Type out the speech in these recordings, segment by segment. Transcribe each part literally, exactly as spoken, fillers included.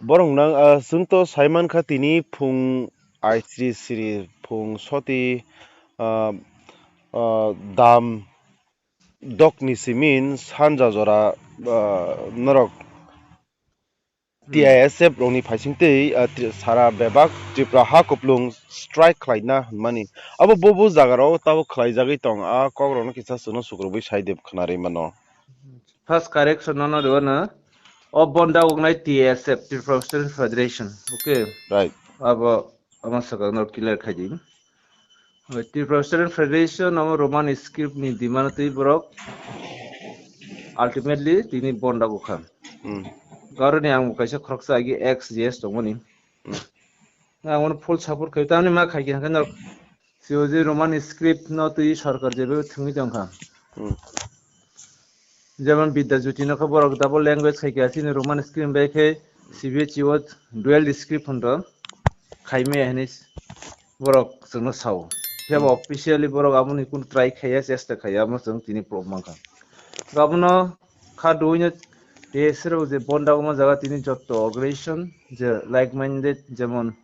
Borok nang, ah, chwng to sai mankha tini phung aisri sri phung soti, ah, ah, dam dokni simin sanja jora, ah, norok T I S F rokni phaisingtwi, ah, tri-, sara bebak Tripura ha kuplung strike khlaina hwnmani. Abo bo bo jagarao tabuk khlaijagwi tong, a kokrokno kisa chwngno sukrubwi sai de khwnarwi mano. First correction nono rwna. O bonda wngnai T S F, Tripura Student Federation. Okay. Right. Abo, amo swkang no clear khai di. Oi, Tripura Student Federation amo Roman script ni demand twi borok ultimately tini bonda wngkha. Hmm. Garoni ang kaisa khoroksa agi ex G S tongmani. Hmm. Ang ono full support khai, tamni ma khai khe hwnkheno C O G Roman script no twi sarkar jebe thwngwi tongkha. Hmm. Jemon Bidya Jyoti no khe borok double language khai khe chini Roman script bai khe C B S E o dual script hwnro khai maya hinwi borok chwngno sao. Phiya bo Hmm. officially borok aboni kun try khaiya, chesta khaiya, amo chwng tini problem mankha. Abono kha duino T S F rok je bonda wngma jaga tini jotto organization je like minded jemon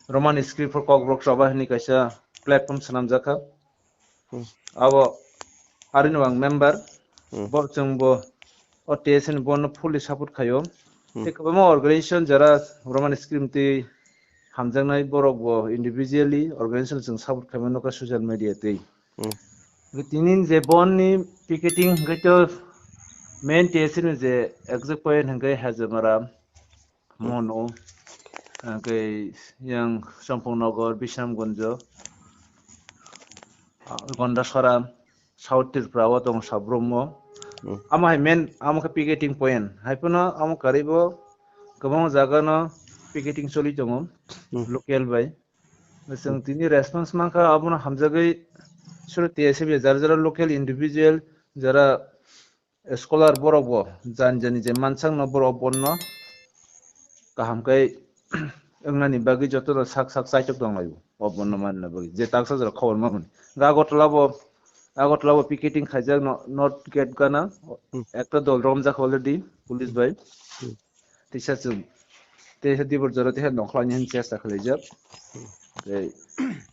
Roman script for Kokborok Sabha hinwi kaisa platform swnamjakha. Hmm. Abo arini ang member, Hmm. bo chwngbo o T S F ni bono fully support khaio. Hmm. Tei kwbangma organization jara Roman script twi hamjaknai borok bo individually organization chwng support khaima nukha social media twi. Hmm. Tini je bonni picketing hwnkhe to main T S F ni je exact point hwnkhe Hajamara, Hmm. Mono, hwnkhe yang Champaknagar, Bisramganj, ah, Gandachara, South Tripura o tong Sabromo. Hmm. Amo hai main, amo khe picketing point. Hai phano amo karwi bo kwbangma jaga no picketing choli tongo, Hmm. local bai. Chwng tini response mankha, abono hamjagwi suru T S F jar jara local individual jara scholar borok bo jani jani je mansang no borok bonno kaham khe wngnani bagwi jotono sak sak chaitok tong laio o bonno manna bagwi je taksa jora khobor mamani. Agartala bo, Agartala bo picketing khaijak no, North Gate gana Hmm. ekta dol romjak already police bai. Hmm. Teisa chwng, teisa dibor jora teisa nongkhorni hin chesta khwlaijak. Tei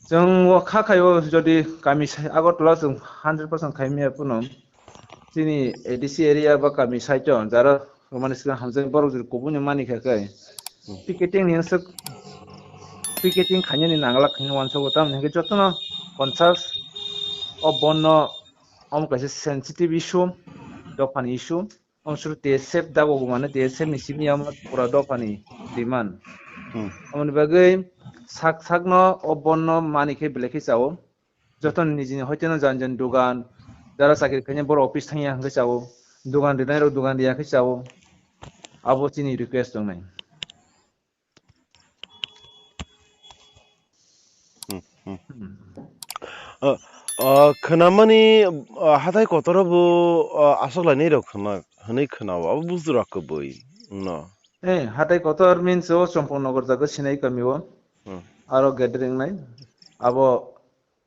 chwng o kha khaio jodi kami sai Agartala chwng hundred percent khaimya phano chini A D C area ba kami side o jara romani swkang hamjak borok jodi kubuni mani kha khe Hmm. picketing ni swk picketing khainani nangla khaina wansago tamni hwnkhe jotono conscious o bonno omo kaisa sensitive issue, dophani issue. Omo suru T S F dago bo mane T S F ni simi amo pura dophani demand. Hmm. Amoni bagwi sak sakno o bonno mani khe belai khe chao. Joto nijini hoiteno jan jan dugan, jara chakri khainai borok office thangya hwnkhe chao. Dugan rinai rok dugan riya khe chao. Abo chini request tongnai. Hmm, hmm. Hmm. Ah, ah, khwnamani, ah, hathai kotoro bo, ah, aswk lainai rok khwna, hwnwi khwnao, abo bujirak kwbwi, no? Eh, hathai kotor means o Champaknagar jaga Sinai kami o. Hmm. Aro gathering nai, abo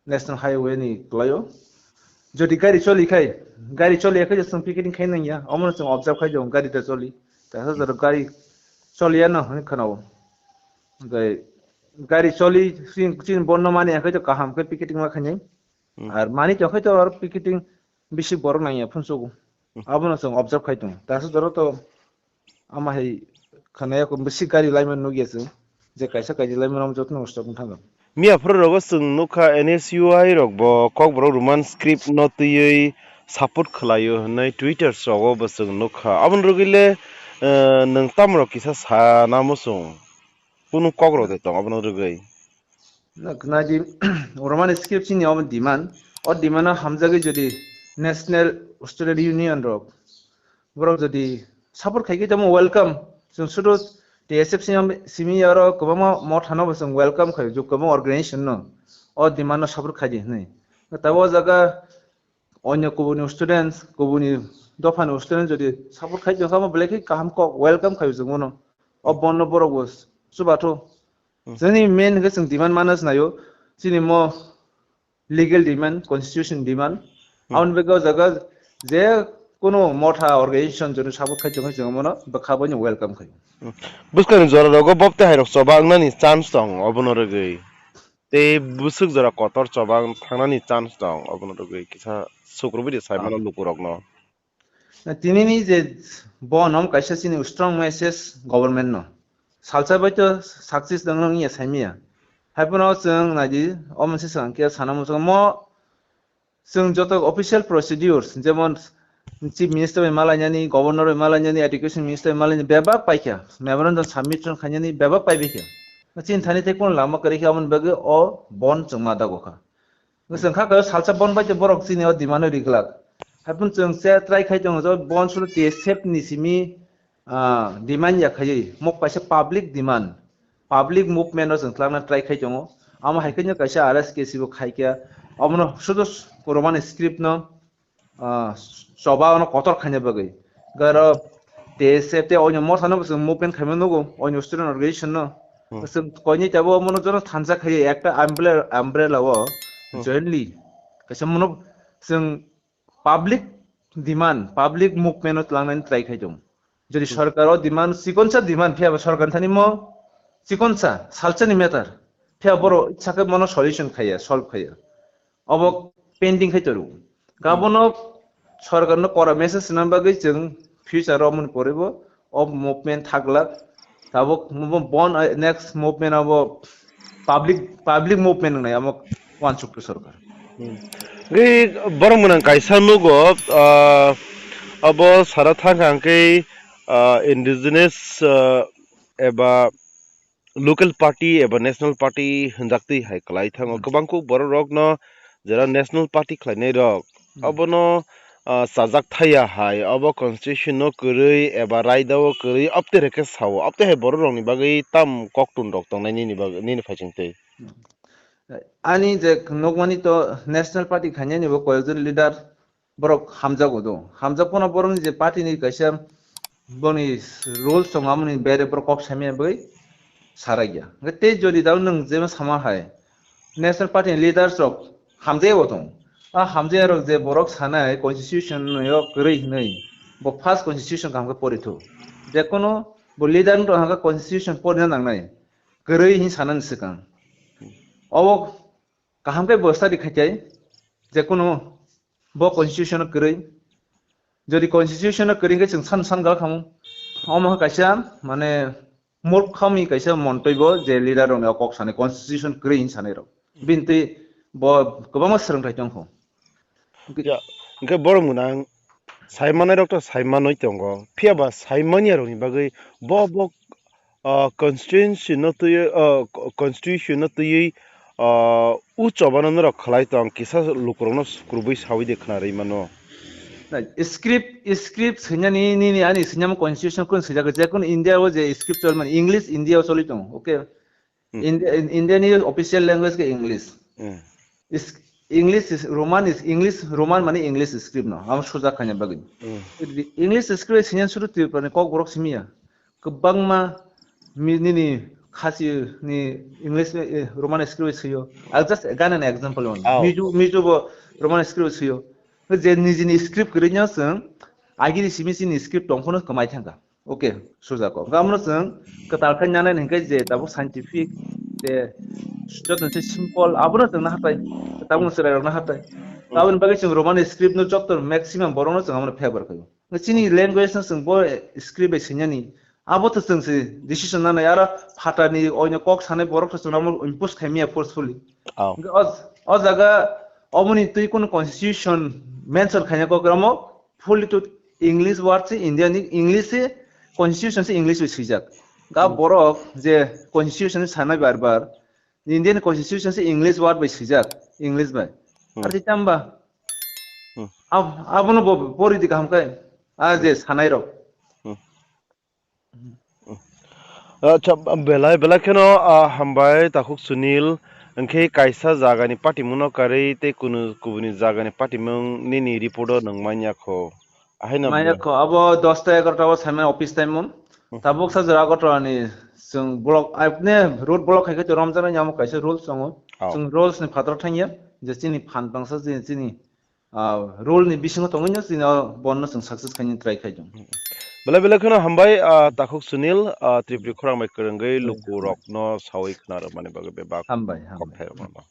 National Highway ni kwlai o. Jodi gari choli khai, gari choli ya khai chwng picketing khai nang ya, omo no chwng observe khai jong gari da choli. Kaisa jora gari choli ya no hwnwi khwnao. Hwnkhe gari choli, chin, chin bonno mani ya khai to kaham khe picketing ma khainai. Hmm. Ar mani to khai to ar picketing bisi borok nang ya phunsugo. Hmm. Abono chwng observe khai tongo. Kaisa jora to Ama hai khwnaya ko bisi gari laimani nukya chwng, je kaisa kaisa laimani omo jotono stop wng thangkha. Miya phuru rogo chwng nukha N S U I rok bo Kokborok Roman script no twiwi support khlaio hwnwi Twitter rogo bo chwng nukha. Aboni rwgwi le, eh, nwng tamo rok kisa sana muchung? Kunu kok rok de tong aboni rwgwi? Nai di, Roman script chini omo demand. O demand o hamjagwi jodi National Student Union rok, borok jodi support khai khe tamo welcome. Chwng sudu T S F simi, simi aro kwbangma mothano bo chwng welcome khai, jok kwbangma organization no o demand no support khai di hwnwi. Tabo o jaga onyo kubuni students, kubuni dophani students jodi support khai tongkha, omo belai khe kaham kok welcome khai chwng bono. O bondo borok bo chubathok. Hmm. Chini main hwnkhe chwng demand mano chwng naio, chini mo legal demand, constitution demand. Hmm. Aboni bagwi o jaga je Kuno motha organization joni support khai tongwi chwng mono bwkha boino welcome khai. Hmm. Bwskangni jora rogo bopte hai rok choba wngnani chance tong obono rwgwi. Tei bwswk jora kotor choba thangnani chance tong obono rwgwi kisa sukrubui de saimano lukurokno. Tinini je bon om kaisa chini strong message government no. Salsa bai to success dong nang ya saimiya. Haiphano chwng naidi o monse swkang khe sana muchung mo chwng joto official procedures jemon chief minister bai malainani, governor bai malainani, education minister bai malainani bebak paikha, memorandum submit khainani bebak paibaikha. Chini thani tei kono lama kwrwi khe aboni bagwi o bon chwng ma dago kha. Chwng kha khe salsa bon bai tei borok chini o demand ri glak. Haiphano chwng se try khai tongo je bon sulu T S F ni simi ah, demand ya khaiwi mok kaisa public demand, public movement no chwng twlangna try khai tongo. Amo hai kheno kaisa R S K C bo khai kha. Omono sudu Roman script no, ah, choba ono kotor khaina bagwi. Garo T S F tei onyo motha no chwng movement khaima nugo, onyo student organization no. Hmm. Chwng koinwi tabo omono jono thansa khaiwi ekta umbrella, umbrella o Hmm. jointly kaisa mono chwng public demand, public movement o twlangnani try khai tongo. Jodi Hmm. sorkar o demand, chikonsa demand phiya bo sorkar thani mo chikonsa salsa ni matter phiya boro sakhe mono solution khaiya, solve khaiya. Obo pending khai toru. Gabono sorkar no kora message swnam bagwi chwng future o moni poribo o movement thaglak. Tabuk mo-, bon, eh, next movement abo public, public movement wngnai amo wansuk to sorkar. Hmm. Hwnkhe borok mwnang kaisa nugo, ah, abo sara thang hwnkhe, ah, indigenous, ah, eba local party eba national party hwnjaktwi hai kwlai thango. Hmm. Kwbang kuk borok rokno jera national party khlainai rok Hmm. abono, ah, chajak thaya hai, abo constitution no kwrwi eba raida o kwrwi, abte reke sao, abte hai borok rokni bagwi tam koktun rok tongnai nini bagwi, nini phaisingtwi? Ani je nukmani to national party khainani bo koyekjon leader borok hamjago do. Hamjak pono borokni je party ni kaisa boni rules tongo, amoni bere borok kok samya bagwi sarakya. Hwnkhe tei jodi dao nwng jema sama hai, National Party ni leaders rok hamjaya bo tongo. A hamjaya rok je borok sanai constitution no kwrwi hinwi, bo first constitution kaham khe pori thu. Je kono bo leader wng tong kha constitution porina nangnai, kwrwi hin sanani swkang. Obo kaham khe bo study khai tai, je kono bo constitution no kwrwi. Jodi constitution no kwrwi khe chwng san san gal khamu. Omo kaisa mane murkhami kaisa montoi bo je leader rok ni kok sanai constitution kwrwi hin sanai rok. Bini twi bo kwbangma swrwngthai tong kho. Ya, hwnkhe borok mwnang sai manai rok to sai manwi tongo. Phiya ba sai manya rok ni bagwi bo bo, ah, constituency no twiwi, ah, co-, constitution no twiwi, ah, u chobano norok khlai tong kisa lukurokno sukrubui saui de khna rwi mano. Na, script, script swinani nini ani swinamo constitution kun swijak je kun India o je script chol mani English India o choli tongo, okay? Hmm. India, in-, India ni official language ke English. Hmm. Is, English is Roman is English, Roman mani English script no. Amo sujak khanya bagwi. Hmm. English script sinian suru Tripura ni kok borok simiya. Kwbangma mi-, nini khasi ni English, eh, Roman script swiyo. I'll just gan an example on. Oh. Mizo, Mizo bo Roman script swiyo. Je nijini script kwrwino chwng agini simi chini script tongphano kwmai thangkha. Okay, sujako. Gamno chwng kwtal khai nanai hinkhe je tabuk scientific je joto se simple abono chwng nahatai. Tabuk chwrai rok nahatai. Aboni bagwi chwng Roman script no joto maximum borokno chwng abono favor khaio. Chini language no chwng bo script bai swinani. Abo to chwng se decision nanai aro phatani oino kok sanai borok to chwng amo impose khaimiya forcefully. Oh. Hinkhe o, o jaga oboni twi kun constitution mention khaina kok ramo fully to English word se India ni English se constitution se English bai swijak. Ga Hmm. borok je constitution sanai bar bar Indian constitution se English word bai swijak, English bai. Hmm. Ar tamba Hmm. ab-, abono bo pori di kaham kai. A je sanai rok. Hmm. Acha, belai belai kheno, ah, hambai takhuk Sunil, hwnkhe kaisa jagani patimungno karwi tei kunu kubuni jagani patimung nini report o nwng manya kho. Ahaino Manya bwlai. Kho, abo dosta egarota o saimani office time mun. Hmm. Tabuk sa jora Agartala ni chwng block, apne road block hai khe to romjaknai amo kaisa rules tongo. Oh. Chwng rules ni phataro thangya, je chini phan tangsa chini, chini ah, role ni bisingo tongwi no chini o bon no chwng success khaini try khai jong. Belai belai kheno hambai, ah, Takhuk Sunil, ah, Tripuri khorang bai kwrwngwi luku rokno sawi khna rwmani bagwi bebak Hambai, hambai. Kokthai rwmano.